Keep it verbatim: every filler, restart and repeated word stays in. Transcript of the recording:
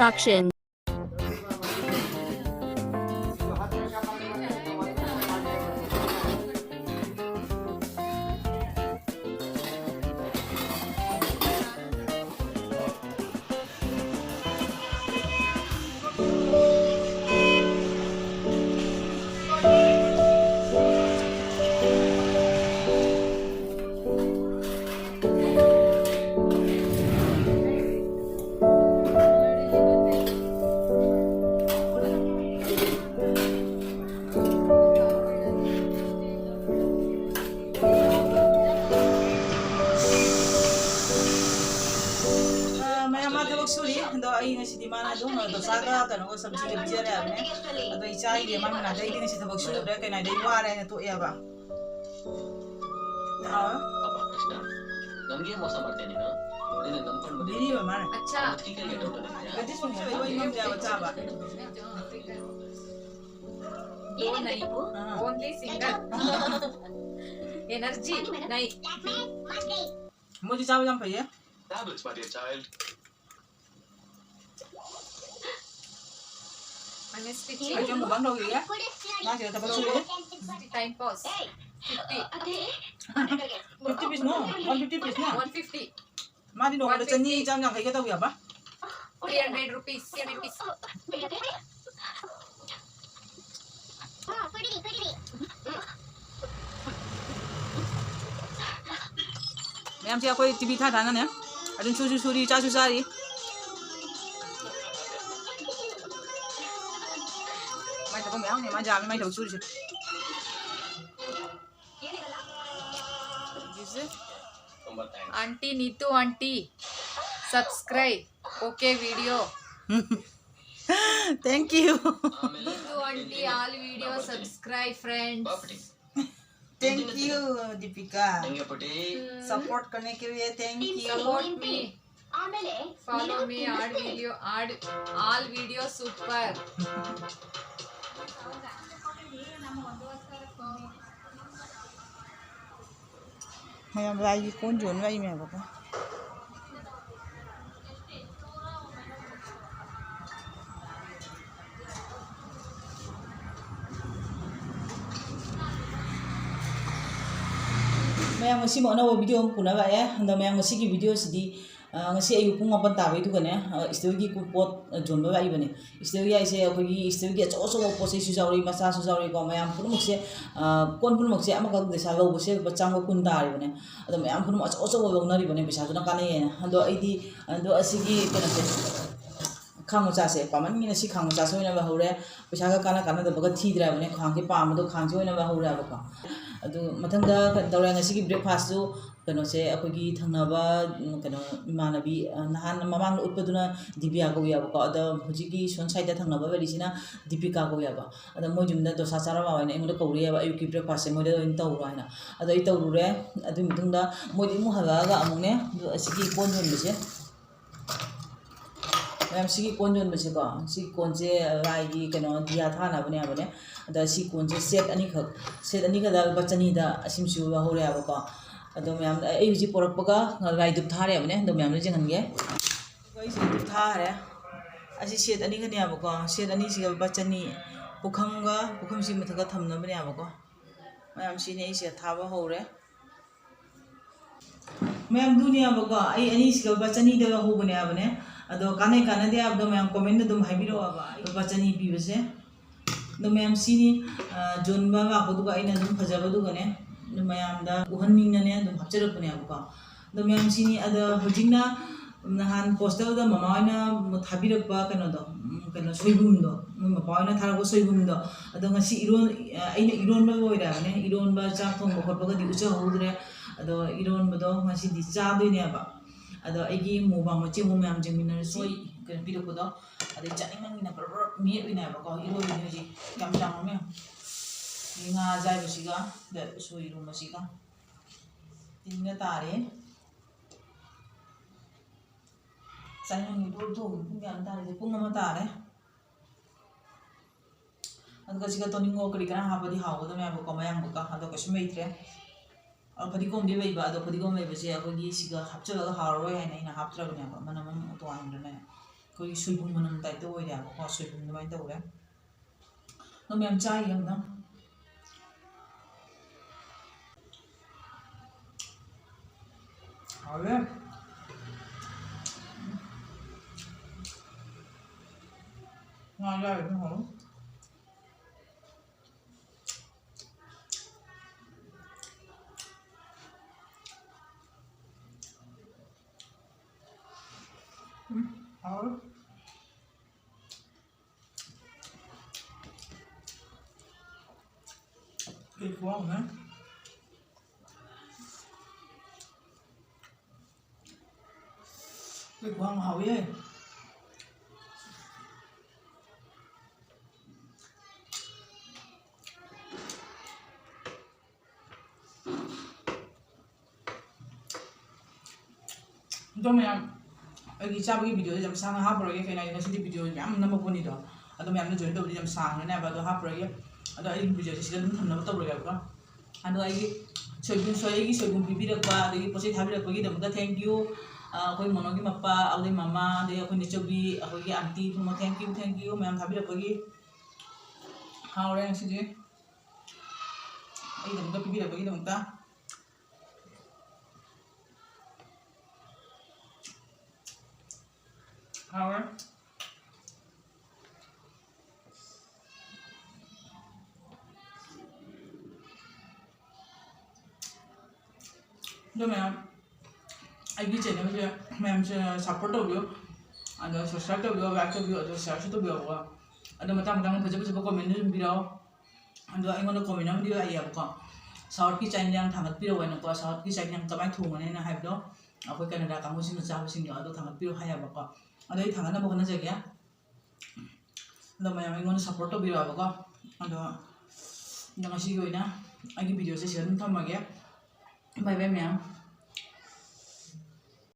Action. ꯑ, ꯃꯌꯥꯝ ꯃꯥ ꯊꯕꯛ ꯁꯨꯔꯤ꯫ ꯑꯗꯣ ꯑꯩ ꯉꯁꯤꯗꯤ ꯃꯥꯅ ꯑꯗꯨꯝ ꯗꯣꯁꯥꯒ ꯀꯩꯅꯣꯒ ꯁꯕꯖꯤꯒ ꯄꯤꯖꯔꯦ ꯍꯥꯏꯕꯅꯦ꯫ ꯑꯗꯣ ꯏꯆꯥꯒꯤ ꯃꯥ ꯃꯅꯥꯛꯇ ꯑꯩꯗꯤ ꯉꯁꯤ ꯊꯕꯛ ꯁꯨꯗ꯭ꯔꯦ, ꯀꯩꯅꯥꯏꯗꯩ ꯋꯥꯔꯦ ꯍꯥꯏꯅ ꯇꯣꯛꯑꯦꯕ꯫ ꯍꯥꯎꯋꯦ꯫ ꯅꯪꯒꯤ ꯃꯣꯁꯝ ꯃꯔꯇꯦꯅꯤꯅ, ꯅꯪꯅ ꯅꯝꯐꯝ ꯕꯤꯔꯤ ꯑꯣꯏ ꯃꯥꯜꯂꯦ꯫ ꯑꯆꯥ꯫ ꯒꯗꯤ ꯁꯨꯝ ꯁꯨꯝ ꯑꯩ ꯉꯝꯗꯦ ꯍꯥꯏꯕ ꯆꯥꯕ꯫ दो नहीं, हाँ। Only single। Energy नहीं। ꯃꯣꯏꯗꯤ ꯆꯥꯕ ꯌꯥꯝ ꯐꯩꯌꯦ꯫ Tablets, my dear child. ꯑꯩꯁꯦ ꯃꯨꯛꯕꯥꯡ ꯇꯧꯔꯤꯌꯦ꯫ ꯃꯥꯁꯤꯗ ꯊꯕꯛ ꯁꯨꯔꯤ꯫ Time pause. Fifty. Fifty piece ꯅꯣ, one fifty piece ꯅꯣ꯫ One fifty. ꯃꯥꯗꯤ ꯅꯣꯡꯃꯗ ꯆꯅꯤ, ꯆꯥꯝ ꯌꯥꯡꯈꯩꯒ ꯇꯧꯕ ꯌꯥꯕ? Three hundred rupees. Three hundred rupees. ꯃꯌꯥꯝꯁꯦ ꯑꯩꯈꯣꯏ ꯇꯤꯚꯤ ꯊꯥ ꯊꯥꯅꯅꯦ ꯑꯗꯨꯝ ꯁꯨꯁꯨ ꯁꯨꯔꯤ, ꯆꯥꯁꯨ ꯆꯥꯔꯤ꯫ ꯃꯥꯏ ꯊꯕꯛ ꯃꯌꯥꯝꯅꯦ ꯃꯥ ꯌꯥꯝꯃꯤ ꯃꯥꯏ ꯊꯕꯛ ꯁꯨꯔꯤꯁꯦ꯫ Aunty Neetu aunty, subscribe. Okay video. Thank you. Neetu aunty, all video subscribe, friends. Thank you, Deepika. Support करने के लिए thank you। Support me. Follow me, all video, all, all video super. ꯃꯌꯥꯝ ꯂꯥꯏꯒꯤ ꯀꯣꯟ ꯌꯣꯟꯕ ꯂꯥꯛꯏꯅꯦꯕꯀꯣ꯫ ꯃꯌꯥꯝ, ꯉꯁꯤꯃꯨꯛ ꯑꯅꯧꯕ video ꯑꯃ ꯄꯨꯅꯕ ꯂꯥꯛꯑꯦ꯫ ꯑꯗꯣ ꯃꯌꯥꯝ, ꯉꯁꯤꯒꯤ video ꯁꯤꯗꯤ, ꯑ, ꯉꯁꯤ ꯑꯌꯨꯛ ꯄꯨꯡ ꯃꯥꯄꯟ ꯇꯥꯕꯩꯗꯨꯒꯅꯦ, ꯑ, steel ꯒꯤ ꯄꯣꯠ, ꯑ, ꯌꯣꯟꯕ ꯂꯥꯛꯏꯕꯅꯦ꯫ Steel ꯒꯤ ꯍꯥꯏꯁꯦ ꯑꯩꯈꯣꯏꯒꯤ steel ꯒꯤ ꯑꯆꯧ ꯑꯆꯧꯕ ꯄꯣꯠ ꯆꯩꯁꯨ ꯌꯥꯎꯔꯤ, ꯃꯆꯥꯁꯨ ꯌꯥꯎꯔꯤꯀꯣ꯫ ꯃꯌꯥꯝ ꯄꯨꯝꯅꯃꯛꯁꯦ, ꯑ, ꯀꯣꯟ ꯄꯨꯝꯅꯃꯛꯁꯦ ꯑꯃꯈꯛ ꯄꯩꯁꯥ ꯂꯧꯕꯁꯦ ꯂꯨꯄꯥ ꯆꯥꯝꯃꯒ ꯀꯨꯟ ꯇꯥꯔꯤꯕꯅꯦ꯫ ꯑꯗꯣ ꯃꯌꯥꯝ ꯄꯨꯝꯅꯃꯛ ꯑꯆꯧ ꯑꯆꯧꯕ ꯂꯧꯅꯔꯤꯕꯅꯦ, ꯄꯩꯁꯥꯗꯨꯅ ꯀꯥꯟꯅꯩꯌꯦꯅ꯫ ꯑꯗꯣ ꯑꯩꯗꯤ, ꯑꯗꯣ ꯑꯁꯤꯒꯤ ꯀꯩꯅꯣꯁꯦ, ꯈꯥꯡ ꯃꯆꯥꯁꯦ ꯄꯥꯝꯃꯟꯒꯤꯅ ꯁꯤ ꯈꯥꯡ ꯃꯆꯥꯁꯦ ꯑꯣꯏꯅ ꯂꯧꯍꯧꯔꯦ꯫ ꯄꯩꯁꯥꯒ ꯀꯥꯟꯅ ꯀꯥꯟꯅꯗꯕꯒ ꯊꯤꯗ꯭ꯔꯕꯅꯦ, ꯈꯥꯡꯁꯦ ꯄꯥꯝꯕꯗꯣ ꯈꯥꯡꯁꯦ ꯑꯣꯏꯅ ꯂꯧꯍꯧꯔꯦꯕꯀꯣ꯫ ꯑꯗꯨ ꯃꯊꯪꯗ ꯀꯩꯅꯣ ꯇꯧꯔꯦ, ꯉꯁꯤꯒꯤ breakfast ꯁꯨ ꯀꯩꯅꯣꯁꯦ, ꯑꯩꯈꯣꯏꯒꯤ ꯊꯪꯅꯕ, ꯎꯝ, ꯀꯩꯅꯣ, ꯏꯃꯥꯟꯅꯕꯤ, ꯑ, ꯅꯍꯥꯟ ꯃꯃꯥꯡꯗ ꯎꯠꯄꯗꯨꯅ ꯗꯤꯕꯤꯌꯥ ꯀꯧꯏꯕꯀꯣ꯫ ꯑꯗꯣ ꯍꯧꯖꯤꯛꯀꯤ ꯁꯣꯝ side ꯇ ꯊꯪꯅꯕ ꯂꯩꯔꯤꯁꯤꯅ ꯗꯤꯄꯤꯀꯥ ꯀꯧꯏꯕ꯫ ꯑꯗꯣ ꯃꯣꯏ ꯌꯨꯝꯗ ꯗꯣꯁꯥ ꯆꯥꯔ ꯂꯥꯛꯑꯣ ꯍꯥꯏꯅ ꯑꯩꯉꯣꯟꯗ ꯀꯧꯔꯛꯑꯦꯕ, ꯑꯌꯨꯛꯀꯤ breakfast ꯁꯦ ꯃꯣꯏꯗ ꯑꯣꯏꯅ ꯇꯧꯔꯣ ꯍꯥꯏꯅ꯫ ꯑꯗꯣ ꯑꯩ ꯇꯧꯔꯨꯔꯦ꯫ ꯑꯗꯨꯒꯤ ꯃꯇꯨꯡꯗ ꯃꯣꯏꯗꯤ ꯑꯃꯨꯛ ꯍꯜꯂꯛꯑꯒ ꯑꯃꯨꯛꯅꯦ, ꯑꯗꯣ ꯑꯁꯤꯒꯤ ꯀꯣꯟ ꯌꯣꯟꯕꯁꯦ, ꯃꯌꯥꯝ, ꯁꯤꯒꯤ ꯀꯣꯟ ꯌꯣꯟꯕꯁꯦꯀꯣ, ꯁꯤꯒꯤ ꯀꯣꯟꯁꯦ ꯂꯥꯏꯒꯤ ꯀꯩꯅꯣ ꯗꯤꯌꯥ ꯊꯥꯅꯕꯅꯦ ꯍꯥꯏꯕꯅꯦ꯫ ꯑꯗ ꯁꯤ ꯀꯣꯟꯁꯦ set ꯑꯅꯤꯈꯛ, set ꯑꯅꯤꯈꯛꯇ ꯂꯨꯄꯥ ꯆꯅꯤꯗ ꯑꯁꯤꯃꯁꯨ ꯂꯧꯍꯧꯔꯦꯕꯀꯣ꯫ ꯑꯗꯣ ꯃꯌꯥꯝ, ꯑꯩ ꯍꯧꯖꯤꯛ ꯄꯣꯔꯛꯄꯒ ꯂꯥꯏ ꯙꯨꯞ ꯊꯥꯔꯦꯕꯅꯦ꯫ ꯑꯗꯣ ꯃꯌꯥꯝꯗ ꯌꯦꯡꯍꯟꯒꯦ꯫ ꯑꯩꯁꯦ ꯙꯨꯞ ꯊꯥꯔꯦ꯫ ꯑꯁꯤ set ꯑꯅꯤꯒꯅꯦꯕꯀꯣ, set ꯑꯅꯤꯁꯤꯒ ꯂꯨꯄꯥ ꯆꯅꯤ꯫ ꯄꯨꯈꯝꯒ, ꯄꯨꯈꯝꯁꯤ ꯃꯊꯛꯇ ꯊꯝꯅꯕꯅꯦꯕꯀꯣ꯫ ꯃꯌꯥꯝ, ꯁꯤꯅꯤ ꯑꯩꯁꯦ ꯊꯥꯕ ꯍꯧꯔꯦ꯫ ꯃꯌꯥꯝ, ꯑꯗꯨꯅꯦꯕꯀꯣ, ꯑꯩ ꯑꯅꯤꯁꯤꯒ ꯂꯨꯄꯥ ꯆꯅꯤꯗ ꯂꯧꯍꯧꯕꯅꯦ ꯍꯥꯏꯕꯅꯦ꯫ ꯑꯗꯣ ꯀꯥꯟꯅꯩ ꯀꯥꯟꯅꯗꯦ ꯍꯥꯏꯕꯗꯣ ꯃꯌꯥꯝ comment ꯗ ꯑꯗꯨꯝ ꯍꯥꯏꯕꯤꯔꯛꯑꯣꯕ, ꯂꯨꯄꯥ ꯆꯅꯤ ꯄꯤꯕꯁꯦ꯫ ꯑꯗꯣ ꯃꯌꯥꯝ, ꯁꯤꯅꯤ, ꯑ, ꯌꯣꯟꯕ ꯂꯥꯛꯄꯗꯨꯒ ꯑꯩꯅ ꯑꯗꯨꯝ ꯐꯖꯕꯗꯨꯒꯅꯦ, ꯑꯗꯨꯝ ꯃꯌꯥꯝꯗ ꯎꯍꯟꯅꯤꯡꯅꯅꯦ ꯑꯗꯨꯝ ꯍꯥꯞꯆꯔꯛꯄꯅꯦꯕꯀꯣ꯫ ꯑꯗꯣ ꯃꯌꯥꯝ, ꯁꯤꯅꯤ꯫ ꯑꯗ ꯍꯧꯖꯤꯛꯅ ꯅꯍꯥꯟ postal ꯗ ꯃꯃꯥ ꯍꯣꯏꯅ ꯊꯥꯕꯤꯔꯛꯄ ꯀꯩꯅꯣꯗꯣ, ꯎꯝ, ꯀꯩꯅꯣ, ꯁꯣꯏꯕꯨꯝꯗꯣ, ꯃꯣꯏ ꯃꯄꯥ ꯍꯣꯏꯅ ꯊꯥꯔꯛꯄ ꯁꯣꯏꯕꯨꯝꯗꯣ, ꯑꯗꯣ ꯉꯁꯤ ꯏꯔꯣꯟ-, ꯑꯩꯅ ꯏꯔꯣꯟꯕ ꯂꯣꯏꯔꯕꯅꯦ꯫ ꯏꯔꯣꯟꯕ, ꯆꯥꯛ ꯊꯣꯡꯕ ꯈꯣꯠꯄꯒꯗꯤ ꯎꯠꯆꯍꯧꯗ꯭ꯔꯦ꯫ ꯑꯗꯣ ꯏꯔꯣꯟꯕꯗꯣ ꯉꯁꯤꯗꯤ ꯆꯥꯗꯣꯏꯅꯦꯕ꯫ ꯑꯗꯣ ꯑꯩꯒꯤ mukbang ꯃꯆꯦ ꯑꯃꯨꯛ ꯃꯌꯥꯝ ꯌꯦꯡꯃꯤꯟꯅꯔꯁꯤ꯫ ꯀꯩꯅꯣ ꯄꯤꯔꯛꯄꯗꯣ, ꯑꯗꯩ ꯆꯥꯅꯤꯡꯃꯟꯒꯤꯅ ꯕ꯭ꯔ ꯕ꯭ꯔ ꯃꯦꯠꯂꯤꯅꯦꯕꯀꯣ꯫ ꯏꯔꯣꯟꯕꯅꯤ ꯍꯧꯖꯤꯛ ꯌꯥꯝ ꯌꯥꯝꯃꯦ꯫ ꯉꯥ ꯑꯌꯥꯏꯕꯁꯤꯒ, ꯑꯗ ꯎꯁꯣꯏ ꯏꯔꯣꯟꯕꯁꯤꯒ꯫ ꯇꯤꯟꯒ ꯇꯥꯔꯦ꯫ ꯆꯥꯅꯤꯡꯉꯤ ꯄꯨꯡ ꯊꯣꯡ-, ꯄꯨꯡ ꯀꯌꯥꯅꯣ ꯇꯥꯔꯤꯁꯦ? ꯄꯨꯡ ꯑꯃ ꯇꯥꯔꯦ꯫ ꯑꯗꯨꯒ ꯁꯤꯒ ꯇꯣꯅꯤꯡꯉꯣ ꯀꯔꯤ ꯀꯔꯥ ꯍꯥꯞꯄꯗꯤ ꯍꯥꯎꯒꯗꯕꯅꯦꯕꯀꯣ, ꯃꯌꯥꯡꯕꯀ꯫ ꯑꯗꯣ ꯀꯩꯁꯨꯝ ꯂꯩꯇ꯭ꯔꯦ꯫ ꯑꯗꯣ ꯐꯗꯤꯒꯣꯝꯗꯤ ꯂꯩꯕ, ꯑꯗꯣ ꯐꯗꯤꯒꯣꯝ ꯂꯩꯕꯁꯦ ꯑꯩꯈꯣꯏꯒꯤ ꯁꯤꯒ ꯍꯥꯞꯆꯤꯜꯂꯒ ꯍꯥꯎꯔꯔꯣꯏ ꯍꯥꯏꯅ ꯑꯩꯅ ꯍꯥꯞꯇ꯭ꯔꯕꯅꯦꯕ, ꯃꯅꯝ ꯑꯃ ꯇꯣꯉꯥꯟꯈ꯭ꯔꯅꯦ꯫ ꯑꯩꯈꯣꯏꯒꯤ ꯁꯣꯏꯕꯨꯝ ꯃꯅꯝ type ꯇ ꯑꯣꯏꯔꯦꯕꯀꯣ, ꯁꯣꯏꯕꯨꯝ ꯑꯗꯨꯃꯥꯏꯅ ꯇꯧꯔꯦ꯫ ꯑꯗꯣ ꯃꯌꯥꯝ ꯆꯥꯔꯤ ꯑꯝꯇꯪ꯫ ꯍꯥꯎꯋꯦ꯫ ꯉꯥ ꯌꯥꯎꯔꯤꯗꯣ ꯍꯥꯎꯋꯦ꯫ ꯎꯝ, ꯍꯥꯎꯋꯦ꯫ ꯀꯩ ꯈꯨꯍꯥꯎꯅꯣ꯫ ꯀꯩ ꯈꯨꯍꯥꯎ ꯍꯥꯎꯋꯦ꯫ ꯑꯗꯣ ꯃꯌꯥꯝ, ꯑꯩꯒꯤ ꯆꯥꯕꯒꯤ videoꯁꯦ ꯌꯥꯝ ꯁꯥꯡꯅ ꯍꯥꯞꯄꯔꯣꯏꯒꯦ, ꯀꯩꯅꯣ ꯍꯥꯏꯗꯤ ꯉꯁꯤꯗꯤ video ꯌꯥꯝ ꯅꯝꯃꯛꯄꯅꯤꯗꯣ, ꯑꯗꯣ ꯃꯌꯥꯝꯅ join ꯇꯧꯕꯗꯤ ꯌꯥꯝ ꯁꯥꯡꯈ꯭ꯔꯅꯦꯕ, ꯑꯗꯣ ꯍꯥꯞꯄꯔꯣꯏꯒꯦ꯫ ꯑꯗꯣ ꯑꯩꯒꯤ videoꯁꯦ ꯁꯤꯗ ꯑꯗꯨꯝ ꯊꯝꯅꯕ ꯇꯧꯔꯒꯦꯕꯀꯣ꯫ ꯑꯗꯣ ꯑꯩꯒꯤ ꯁꯣꯏꯕꯨꯝ, ꯁꯣꯏ-, ꯑꯩꯒꯤ ꯁꯣꯏꯕꯨꯝ ꯄꯤꯕꯤꯔꯛꯄ, ꯑꯗꯒꯤ ꯄꯣꯠ ꯆꯩ ꯊꯥꯕꯤꯔꯛꯄꯒꯤꯗꯃꯛꯇ thank you꯫ ꯑ, ꯑꯩꯈꯣꯏ ꯃꯣꯅꯣꯒꯤ ꯃꯄꯥ, ꯑꯗꯩ ꯃꯃꯥ, ꯑꯗꯩ ꯑꯩꯈꯣꯏ ꯅꯦꯆꯧꯕꯤ, ꯑꯩꯈꯣꯏꯒꯤ aunty ꯄꯨꯝꯅꯃꯛ thank you, thank you ꯃꯌꯥꯝ ꯊꯥꯕꯤꯔꯛꯄꯒꯤ꯫ ꯍꯥꯎꯔꯦ ꯉꯁꯤꯗꯤ꯫ ꯑꯩꯒꯤꯗꯃꯛꯇ ꯄꯤꯕꯤꯔꯛꯄꯒꯤꯗꯃꯛꯇ꯫ ꯍꯥꯎꯔꯦ꯫ ꯑꯗꯣ ꯃꯌꯥꯝ, ꯑꯩꯒꯤ channelꯁꯦ ꯃꯌꯥꯝꯁꯦ support ꯇꯧꯕꯤꯌꯨ, ꯑꯗꯣ subscribe ꯇꯧꯕꯤꯌꯨ, like ꯇꯧꯕꯤꯌꯨ, ꯑꯗꯣ shareꯁꯨ ꯇꯧꯕꯤꯌꯣꯀꯣ꯫ ꯑꯗꯣ ꯃꯇꯥꯡ ꯃꯇꯥꯡ ꯐꯖ ꯐꯖꯕ commentꯁꯨ ꯑꯗꯨꯝ ꯄꯤꯔꯛꯑꯣ꯫ ꯑꯗꯣ ꯑꯩꯉꯣꯟꯗ comment ꯑꯃꯗꯤ ꯂꯥꯛꯏꯌꯦꯕꯀꯣ, Southꯀꯤ ꯆꯥꯛ ꯏꯟꯖꯥꯡ ꯊꯥꯡꯒꯠꯄꯤꯔꯛꯑꯣꯅ ꯀꯣ, Southꯀꯤ ꯆꯥꯛ ꯏꯟꯖꯥꯡ ꯀꯃꯥꯏꯅ ꯊꯣꯡꯒꯅꯤꯅ ꯍꯥꯏꯕꯗꯣ, ꯑꯩꯈꯣꯏ ꯀꯅꯥꯗꯥ ꯀꯥꯡꯕꯨꯁꯤꯡꯅ ꯆꯥꯕꯁꯤꯡꯗꯣ ꯑꯗꯣ ꯊꯥꯡꯒꯠꯄꯤꯔꯛꯑꯣ ꯍꯥꯏꯌꯦꯕꯀꯣ꯫ ꯑꯗꯣ ꯑꯩ ꯊꯥꯡꯒꯠꯅꯕ ꯍꯣꯠꯅꯖꯒꯦ꯫ ꯑꯗꯣ ꯃꯌꯥꯝ ꯑꯩꯉꯣꯟꯗ support ꯇꯧꯕꯤꯔꯛꯑꯣꯕꯀꯣ꯫ ꯑꯗꯣ, ꯑꯗꯣ ꯉꯁꯤꯒꯤ ꯑꯣꯏꯅ ꯑꯩꯒꯤ videoꯁꯦ ꯁꯤꯗ ꯑꯗꯨꯝ ꯊꯝꯃꯒꯦ꯫ Bye bye ꯃꯌꯥꯝ꯫